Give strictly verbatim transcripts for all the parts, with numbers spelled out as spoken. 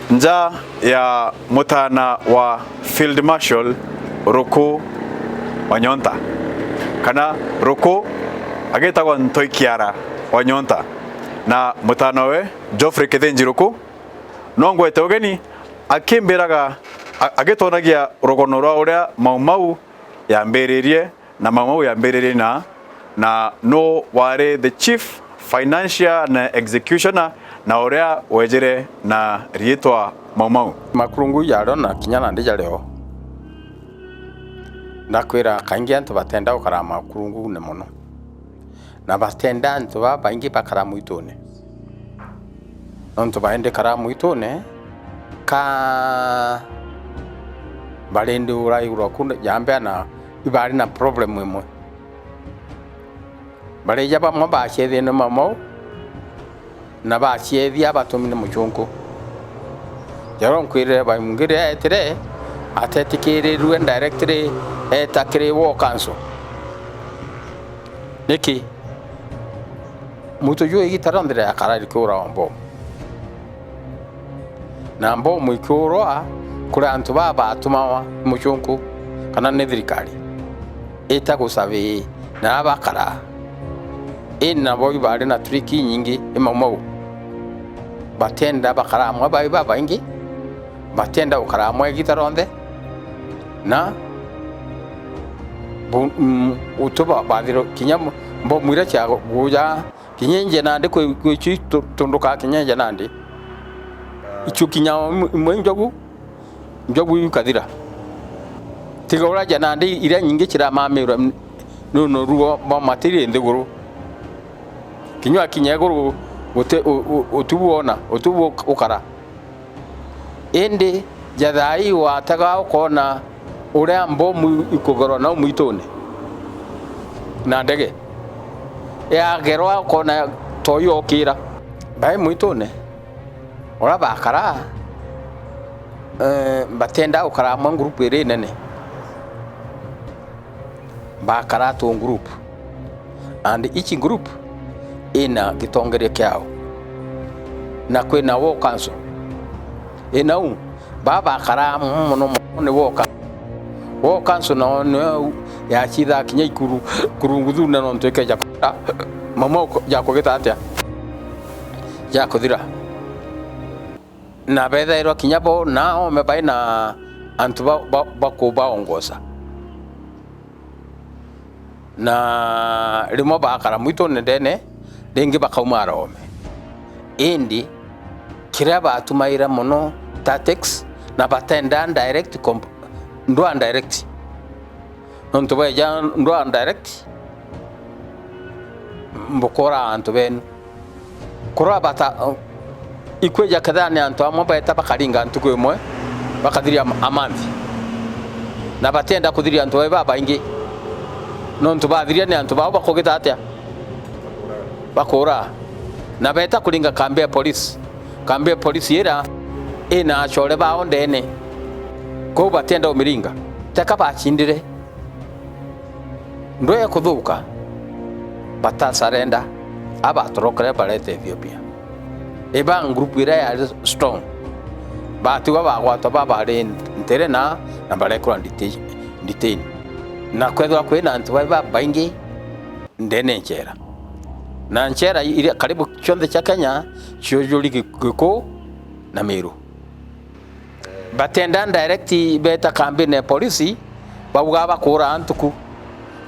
Nja ya mutana wa Field Marshal Ruku Onyonta, kana Ruku agitagwa Ntoi Kiara Onyonta, na mutana we Geoffrey Kithinji Ruku, no ngwete ugeni akimbiraga, a-, agitonagia rugono rwa uria Mau Mau yambiririe, na Mau Mau yambiririe na, na nu wari the chief financier na executioner, na uria wejire na riitwa Mau Mau. Makurungu jario na kinya nandi jario. Ndakwira, kaingi antu batenda gukara makurungune mono, na batenda antu babaingi bakara mwitune. Nontu baendi kara mwitune, ka barindi uraigurwa ku jambea, na ibari na problem imwe. Barija bamwe baciethie ni Mau Mau, na baciethia batumine mucunku. Jaro nkwirire, bai mungi riria etire, atetikirirue directly eta kiri War Council. Niki? Muntu juu igita rionthe riakara rikiuragwa mbomu. Na mbomu ikiurwa kuri antu baa batumawa mucunku kana ni thirikari, ita gucabi na bakara. Indi nabo ibari na triki inyingi i Mau Mau. Batienda bakara amwe bai babaingi, batienda gukara amwe igita rionthe, na bu-, mm, utu ba-, bathiro kinya mbomu iria cia guja. Kinyenje nandi kwi, kwi cio itu-, tundukaa kinyenje nandi. Icio kinya imwe, imwe injogu, njogu iu ikathira. Tiga uria ja nandi iria nyingi ciramamirwe n-, ni unoru bwa, bwa matiri nthiguru. Kinya wakinya iguru guti, u-, u-, uti bwona, uti bu-, ukara. Indi ja thaa ii watega ukoona uria mbomu ikugerwa nau mwitune na ndege. Yagerwa ukoona toi yokira. Bai mwitune, uria bakara, eh, batienda gukara amwe ngurupu iri nene. Bakara two group, and each group ina gitongeria kiao, na kwina War Council ina u. Baa bakara mono mono ni War Council. War Council nao niyo yacithaa kinya ikuru, kurunguthune nontu ikeja kuthira, mamo ja kugita atia? Ja kuthira. Na bethairwa kinya bo na oome bai na antu ba, ba, ba kubaongoza. Na rimwe bakara mwitune ndene, ringi bakauma aroome. Indi kiria batumaira mono tactics, na batenda direct comp-, ndwaa direct. Nontu bweja ndwaa direct, mbukora antu benu. Kurwa bata, ikwija kethira ni antu amwe beta bakaringa ntuku imwe, bakathiria a month. Na batienda kuthiria antu bai babaingi. Nontu bathiria ni antu bao bakugita atia? Bakura. Na beta kuringa kambi ya polisi. Kambi ya polisi ira ina acore bao ndene. Kwou batienda umiringa. Teka bacindire. Ndwee kuthuka, batasarenda, abatorokere barete Ethiopia. Iba group iria yari strong. Batigwa bagwatwa babari ntere na, na barekirwa deta-, detain. Na kwethirwa kwina antu bai babaingi ndene nchera. Na nchera iria karibu cionthe cia Kenya ciujuri Gi-, Gikuu na Miru. Batenda direct beta kambine ya polisi, baugaa bakuuraa ntuku.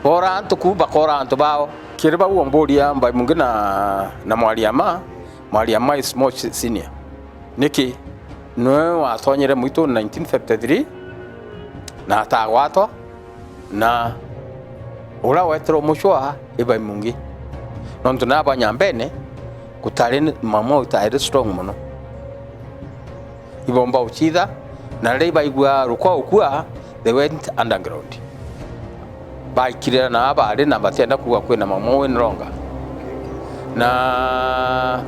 Booraa ntuku, bakooraa antu bao. Kiri bau omburia mbai mungi na, na Mwariama, Mwariama is more senior. Niki? Niwe watonyire mwitu nineteen fifty-three na atagwatwa. Na uria wetirwe mucwa ibai mungi, nontu naba nyambene gutari ni, mamo itairi strong mono. Ibomba ucitha, na riria ibaigua rukwa ukua, they went underground. Baikirira na bari na batienda kuuga kwina mamo win longer. Na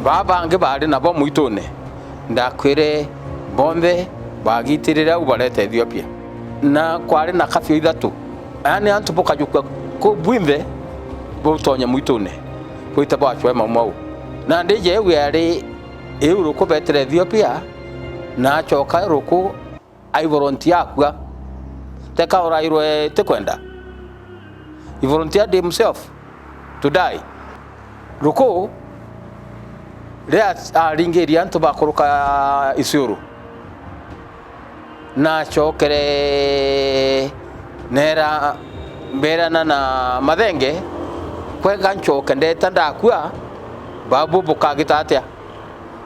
baa bangi bari nabo mwitune. Ndakwire, bonthe bagitirire au bareta Ethiopia. Na kwari na kafyu ithatu. Yaani antu bukajukua kuu bwinthe butonye mwitune, bwite bwacwe Mau Mau. Na ndije iu yari Iu Ruku betire Ethiopia, na acoka Ruku ai volunteer akua. Teka urairwe ti kwenda. He volunteered himself to die. Ruku, riria aringirie antu bakuruka Isiuru, naacokere neera, mbeerana na Mathenge, "Kwega ncoke ndeeta ndakua, babu bukagita atia?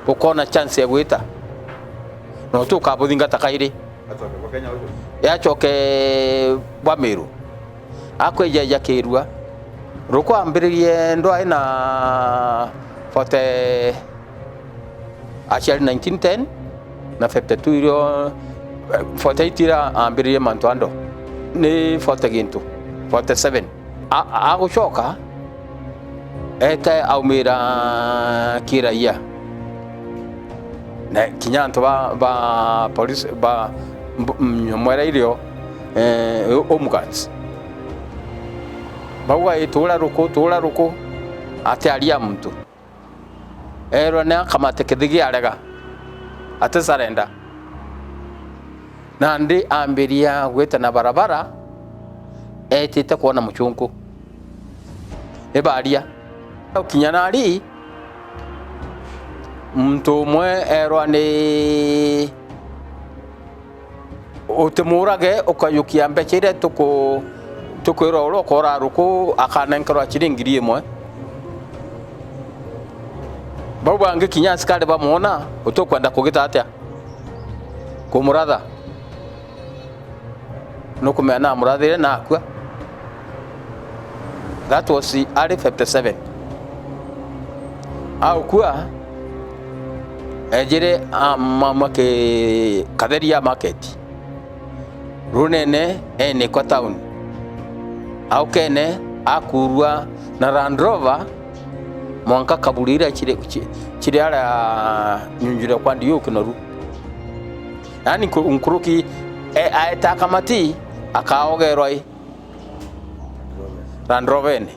Bukoona chance ya gwita, na tukabuthingata kairi." Yacoke bwa Miru. Akwija jakirua. Ruku ambiririe ndwai na forty, aciari nineteen ten, na fifty-two irio, eh, forty-eight ira ambiririe mantu ando. Ni forty gintu, forty-seven. A-, agucoka, ete aumira kiraia. Na kinya antu ba, ba polisi, ba mb-, mm, nyomwera irio, eh, Home Guards. Bauga, "Ii, tuura Ruku, tuura Ruku." Atiaria muntu. Eerwa ni akamate kithigi arega. Ati surrender. Nandi ambiria gwita na barabara, eetite kwona mucunku. Ibaria. Ukinya nari, muntu umwe eerwa ni, "Utimuurage, ukajukia mbeca iria tuku-, tukwirwa uria ukoora Ruku akanenkerwa ciringi ngiri imwe." Bau bangi kinya asikari bamwona, "Utukwenda kugita atia? Kumuratha? Nukumenya namurathire na akua." That was ari fifty-seven. Aukua, ejire amamwa ki Katheria market. Runene enikwa town. Aukene akurua na Land Rover mwanka kaburi iria ciri, ci-, ciri aria nyunjure kwa ndiu Kinoru. Yaani nku-, nkuruki, e, aeta kamati, akaogerwa i Land Rovene.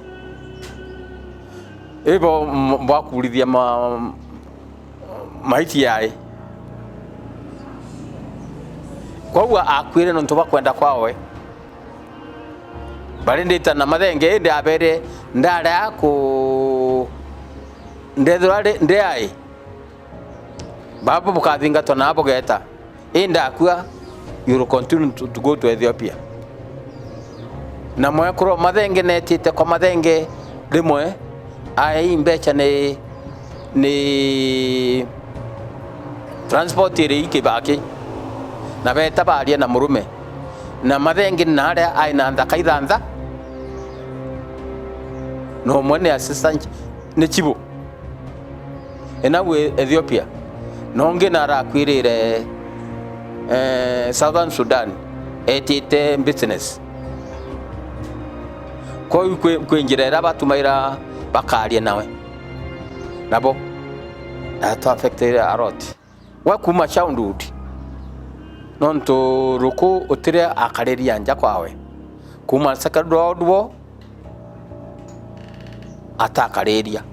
Ibo m-, bwakurithia ma-, maiti yae. Kwou akuire nontu bwa kwenda kwawe. Bari ndita na Mathenge, indi abere ndarea ku-, ndethirwa ri-, ndi ai. Baba bukathingatwa na bugeeta. Indi akua, you will continue to, to go to Ethiopia. Na mwekuru wa Mathenge neetite kwa Mathenge rimwe, ai mbeca ni, ni transport iri i Kibaki. Na beeta baaria na murume. Na Mathenge ni aria ai na nthaka ithantha. Na umwe ni assistant, ni chibu. Enau Ethiopia, na ungi narakwirire, eh, Southern Sudan, etite business. Kwou kwi, kwi njira iria batumaira bakaria nawe. Nabo, that affected a lot. We kuuma childhood, nontu Ruku utire akariria nja kwawe. Kuuma secondary world war, atakariria.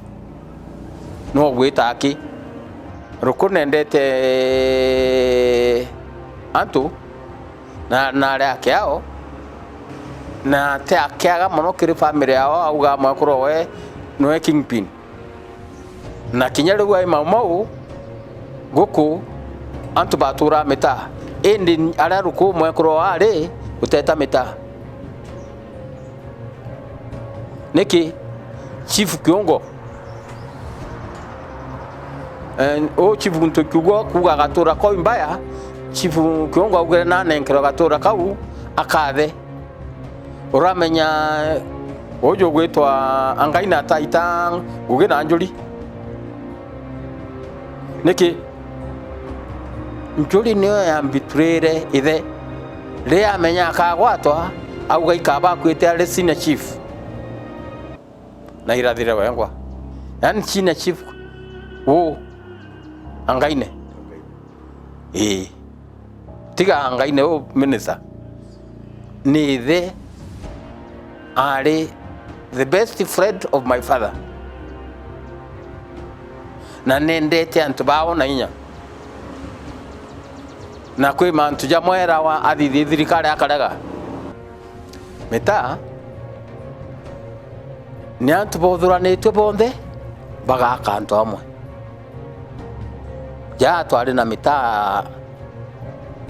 No gwita aki, Ruku nendete antu na, na ari akiao, na ati akiaga mono kiri family yao, auga mwekuru we niwe kingpin. Na kinya riu ai mau mau, guku antu baturaa mitaa, indi aria Ruku mwekuru ari, uteta mitaa. Niki? Chief Kiungo. Eh, u Chief Ntukiugo kuuga gatura kau imbaya, Chief Kiungo augire nanenkerwe gatura kau akathe. Uramenya uju ugwitwa Angaina ataita ngugi na njuri. Niki? Njuri niyo yambiturire ithe. Riria amenya akagwatwa, auga ikaba akuite ari senior chief. Na irathire wengwa. Yaani senior chief u Angaine. Ii. Tiga Angaine u minister. Ni ithe ari the best friend of my father. na nendete antu bao na inya. Na kwi mantu jamwe erawa athithie thirikari akarega. Mitaa ni antu boothuranitue bonthe bagaaka antu amwe. Jaa twari na mitaa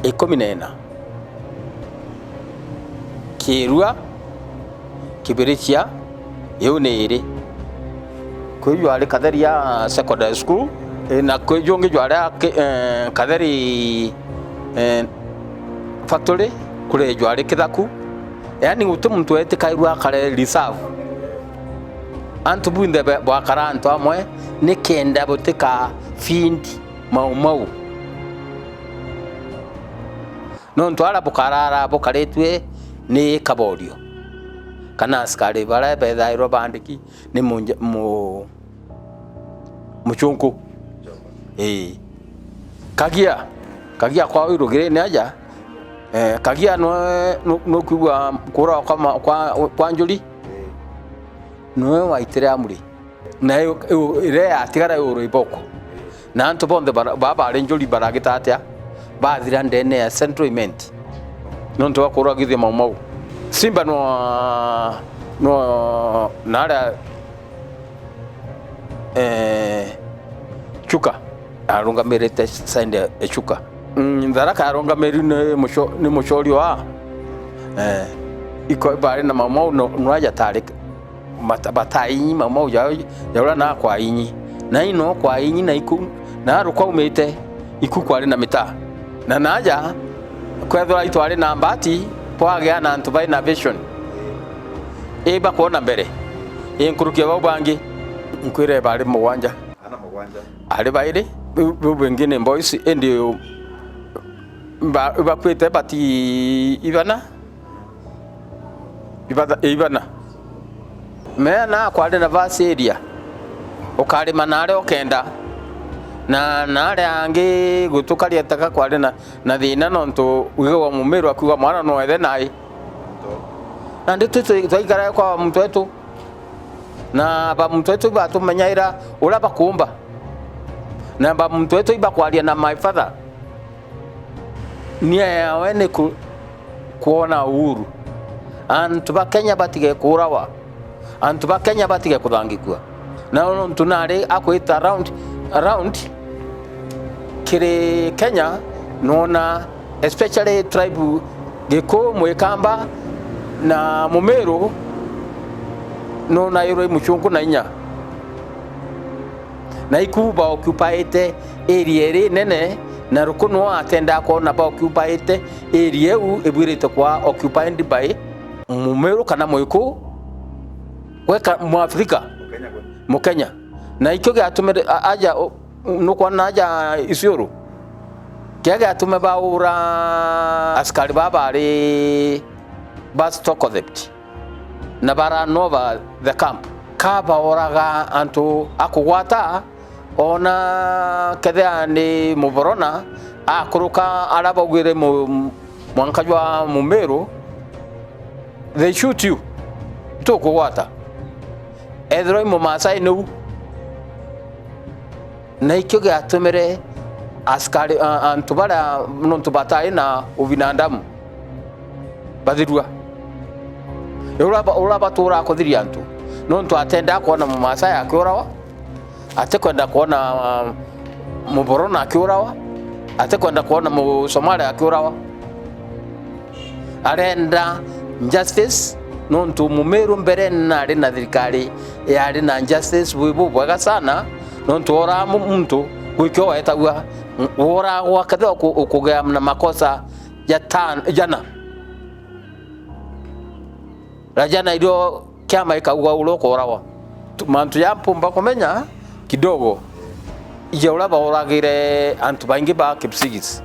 ikumi na ina. Kiirua, Kibirichia, iu ni iri. Kwi jwari Katheria Secondary School, eh, na kwi jungi jwari a ki-, eh, Katheri, eh, Factory, kuri jwari Kithaku. Yaani guti muntu weetikairua akare reserve. Antu bwinthe be-, bwakara antu amwe nikenda butika feed Mau Mau. Nontu aria bukarara bukaritue ni kaborio, kana askari baria bethairwe baandiki ni munja-, mu-, muchunku. Ii. Kagia, Kagia kwao irugirine aja, eh, Kagia nwe-, nu-, nukwigua kuuragwa kwa ma-, kwa, kwa Njuri, nwe waitire amuri. Na iu, iu, iria yatigara iuru iboko. Na antu bonthe bara-, baa baari Njuri baragita atia? Bathira ndene ya Central Imenti. Nontu bwa kuuragithia Mau Mau. Simba no, no, na aria, eh, Chuka. Arungamirite side ya Chuka. Mm, Tharaka arungamirwe ni muco-, ni mucori wa, eh, iko baari na Mau Mau no, no aja tari mata-, batainyi Mau Mau ja, ja uria na kwainyi. Na ino kwainyi na iku, na rukwaumite iku kwari na mitaa. Na naja kwethirwa itwari na mbati, bwagia na antu bai na vision. Ibakwona mbere. Inkurukia bau bangi. Nkwire bari mugwanja. Ana mugwanja. Ari bairi, biu, biu bingi ni boys, indi ba-, ibakwite bati ibana. Ibatha-, ibana. Meana kwari na vasi area. Ukarima na aria ukenda. Na, na aria angi gutukaria taka kwari na, na thina nontu wigagwa mumiru akiuga mwana no ethe nai. Nandi tu twi-, twaikara kwa muntu wetu. Na ba muntu wetu ibatumenyaira uria bakumba. Na ba muntu wetu ibakwaria na my father. Nia yawe ni ku-, kwona uhuru. Antu ba Kenya batige kuurawa. Antu ba Kenya batige kuthangikua. Na nontu nari akwita around, around kiri Kenya, noona especially tribe Gikuyu, Mwikamba na Mumiru, noona irwe muchunku na inya. Na iku ba occupiete area iri nene, na ruku no atenda kwona ba occupiete area iu ibwirite kwa occupied by Mumiru kana Mwiku, gweka Mwafrika, Mukenya gwe. Mukenya. Na ikio giatumire a-, aja, u-, nukwona aja Isiolo. Kia giatume baura askari baa bari ba stock theft. Na ba run over the camp. Ka baoraga antu a kugwata, ona kethira ni Muborona, akuruka aria baugire mu-, mwanka jwa Mumiru, they shoot you. Tukugwata. Ethirwa i Mumaasai niu. Na ikio giatumire askari, a-, antu baria nontu batai na ubinadamu bathirua. Uria ba-, uria baturaa kuthiria antu. Nontu atendaa kwona Mumaasai akiurawa, atikwenda kwona, ah, Muborona akiurawa, atikwenda kwona Musomali akiurawa. Arenda justice, nontu Mumiru mbere nari na thirikari yari na justice bwi bubwega sana, nontu woraa mu-, muntu gwikio wetagua, woragwa kethira uku-, ukugea na makosa ja tan-, jana. Na jana irio kiama ikaugwa uria ukooragwa. Tu-, mantu ja mpumba kumenya kidogo, ija uria baoragire antu baingi ba Kipsigis.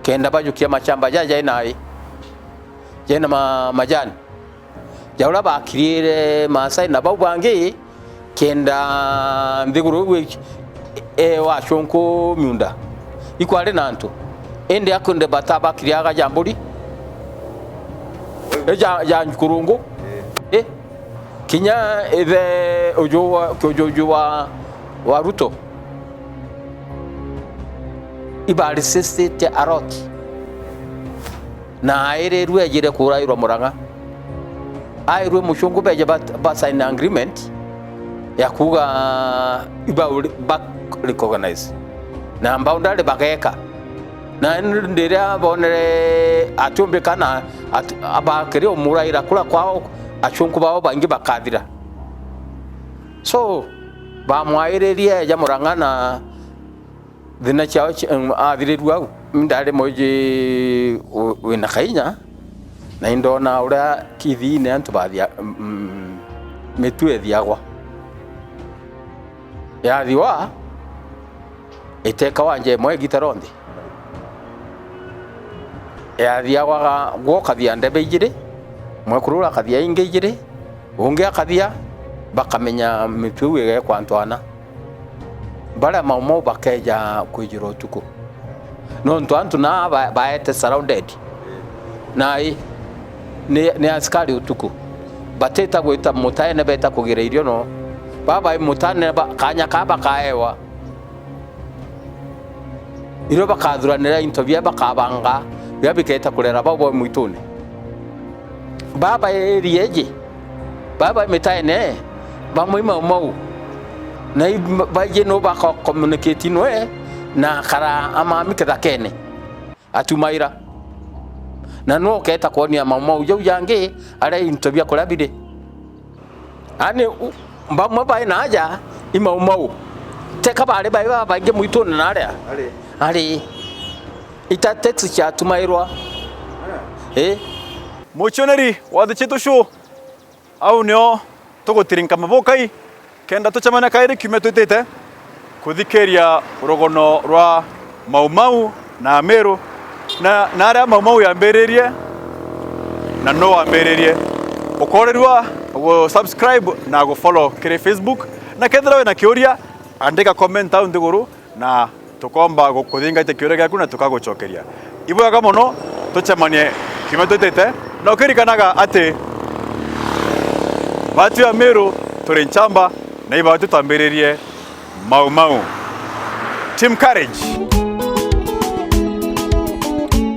Kenda bajukia machamba jaja jaina ai, jaina ma-, majani. Ja uria bakiriire Maasai na bau bangi, kenda nthiguru iu i-, eewa acunku miunda. Ikwari na antu. Indi akunde bata bakiriaga ja mburi. E ja, ja kurungu. I. Kinya ithe uju wa, kiujuju wa, wa Ruto, iba resisted a lot. Na airirue ejire kurairwa Murang'a. Airwe mucungu beje ba, ba sign agreement ya kuuga iba uri-, ba recognize. Na boundary bageka. Na indi riria bonere atiumbika na at-, abakiri umuraira kura kwao, acunku bao baingi bakathira. So, bamwairirie eja Murang'a na thina ciao ci-, em, athirirue au. Ndari mwiji u-, wina kainya, na indona uria kithine antu bathia-, mm, mitu ethiagwa. Yathiwa, itekawa nja imwe igita ronthe. Yathiagwa gwo kathia ndebe ijiri, mwekuru uria akathia ingi ijiri, ungi akathia, bakamenya mitu iu igekwa antu ana. Baria Mau Mau bakeja kwijirwa utuku. Nontu antu naa ba-, baete surrounded. Nai, ni, ni askari utuku. Batita gwita mutaene beta kugira irio no. Baba mutaene ba, kanya ka bakaewa. Irio bakathuranira into bia bakabanga, bia biketa kurera bau bo mwitune. Baba area iji, baba mitaene, bamwe Mau Mau. Na i-, baiji no baka communicate nwe, na kara amami kithakene. Atumaira. Na no uketa kwonia Mau Mau jau jangi, aria into bia kuria biri. Ani u-, bamwe bai na aja, i Mau Mau. Teka bari bai babaingi mwitune na aria? Ari. Ari. Ita text ciatumairwa. Eh? Mucioneri wa The Chitu Show, au nio tugutirinka mabukai, kenda tucemania kairi kiumia twitite kuthikiria rugono rwa Mau Mau na Amiru, na, na aria Mau Mau yambiririe, na nu wambiririe. Ukorirua gu subscribe na gu follow kiri Facebook, na kethira wina kiuria, andika comment au nthiguru, na tukomba gu-, kuthingatia kiuria giaku na tukagucokeria. Ibwega mono, tucemanie kiumia twitite, na ukirikanaga ati batu ya Miru turi nchamba, na ibatu twambiririe Mau Mau. Team Courage.